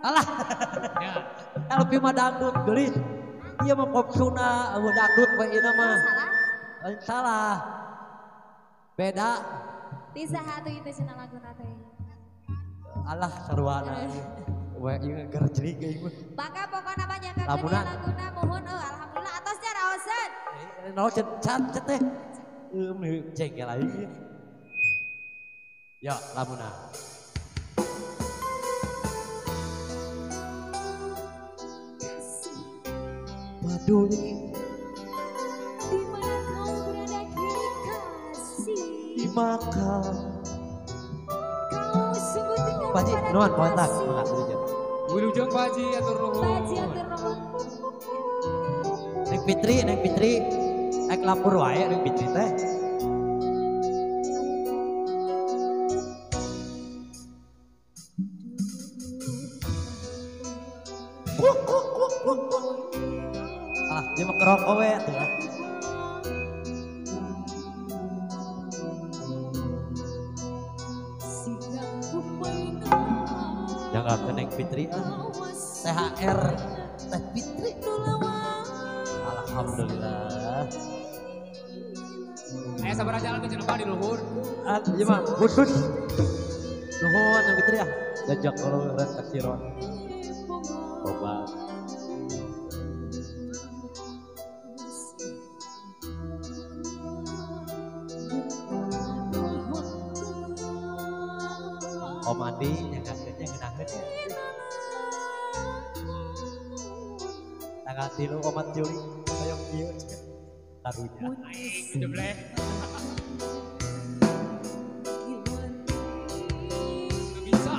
Alah. Kalau pi mah dangdut geulis. Ieu mah pop Sunda, eueuh dangdut we ieu mah. Salah. Salah. Beda. Ti saha atuh ieu teh cenah laguna teh? Alah sarwana. We ieu gerjrig ieu mah. Bangga pokona mah nyangkakeun laguna muhun eueuh alhamdulillah atos nya raoseun. Naon can teh. Eueuh jengkel aing. Ya, lamuna. Peduli di mana kau berada kini kasih di makam kau sungguh tinggal. Pak Haji, nuhun kontak mangga. Wilujeng Pak Haji atur nuhun. Pak Haji atur nuhun. Neng Fitri, Neng Fitri ek lapor wae Neng Fitri teh. Dia mah kerokok we atuh. Jangan ke Neng Fitri ah. THR Teh Fitri. Alhamdulillah. Aya sabaraha jalan ke cenah di luhur. Ah, ieu mah khusus. Nuhun Neng Fitri ah. Jajak kalau ren taksiron. Obat. Om Andi yang hasilnya ngenahin ya. Tanggal 3 omat Juli koyok ieu karunya. Aing jebleh. Bisa.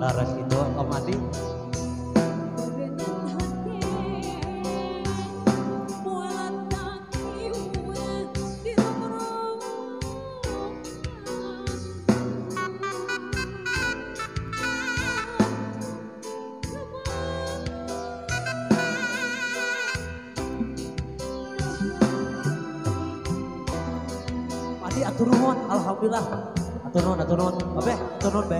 Laras itu Om Andi. Atur nuhun, alhamdulillah. Atur nuhun, atur nuhun. Babe, atur nuhun, be.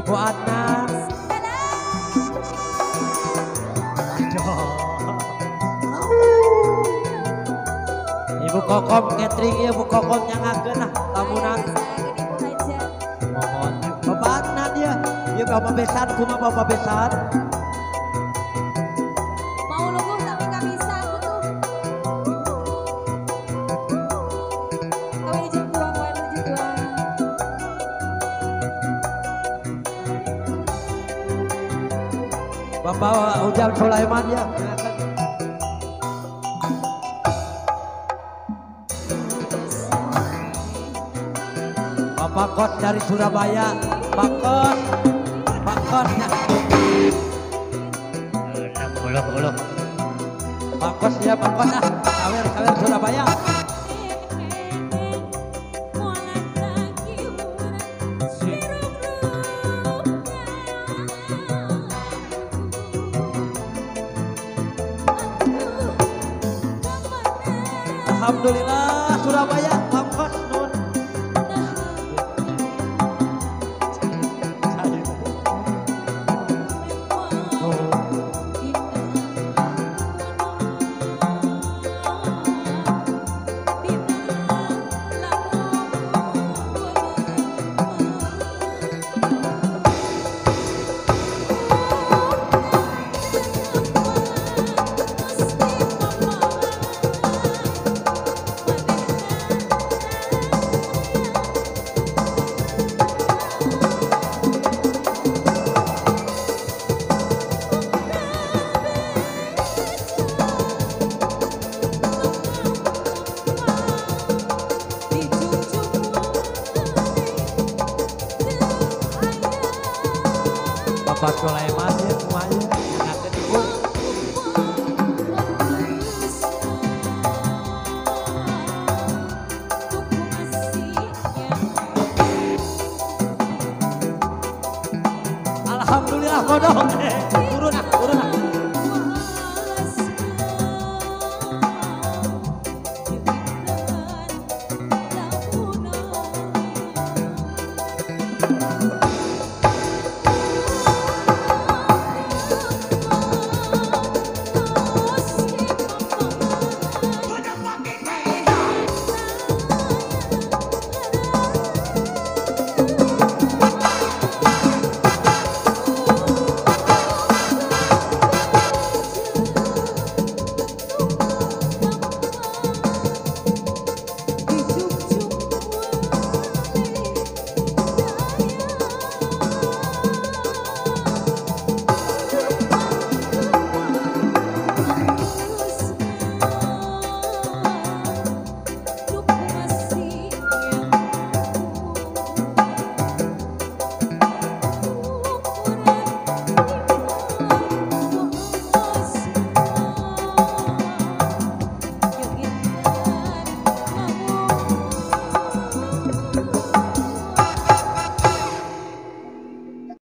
Ibu Adnan. Ibu Kokom catering ya, Bu Kokom yang ngageun lah tamunan. Mohon Bapak Adnan ya. Ieu Bapak besan kumaha Bapak besan? Mau lungguh tapi gak bisa aku tuh. Kami dijemput, kami dijemput. Bapak Ujang Sulaiman ya. Bapak Kos dari Surabaya. Pak Kos, Pak Kos ya. Uluh, uluh. Pak Kos ya, Pak Kos ah. Sawer, sawer Surabaya. Alhamdulillah Surabaya, Pak Kos nun. Bapak Sulaiman ya semuanya. Nyangakeun ibu. Alhamdulillah kodok.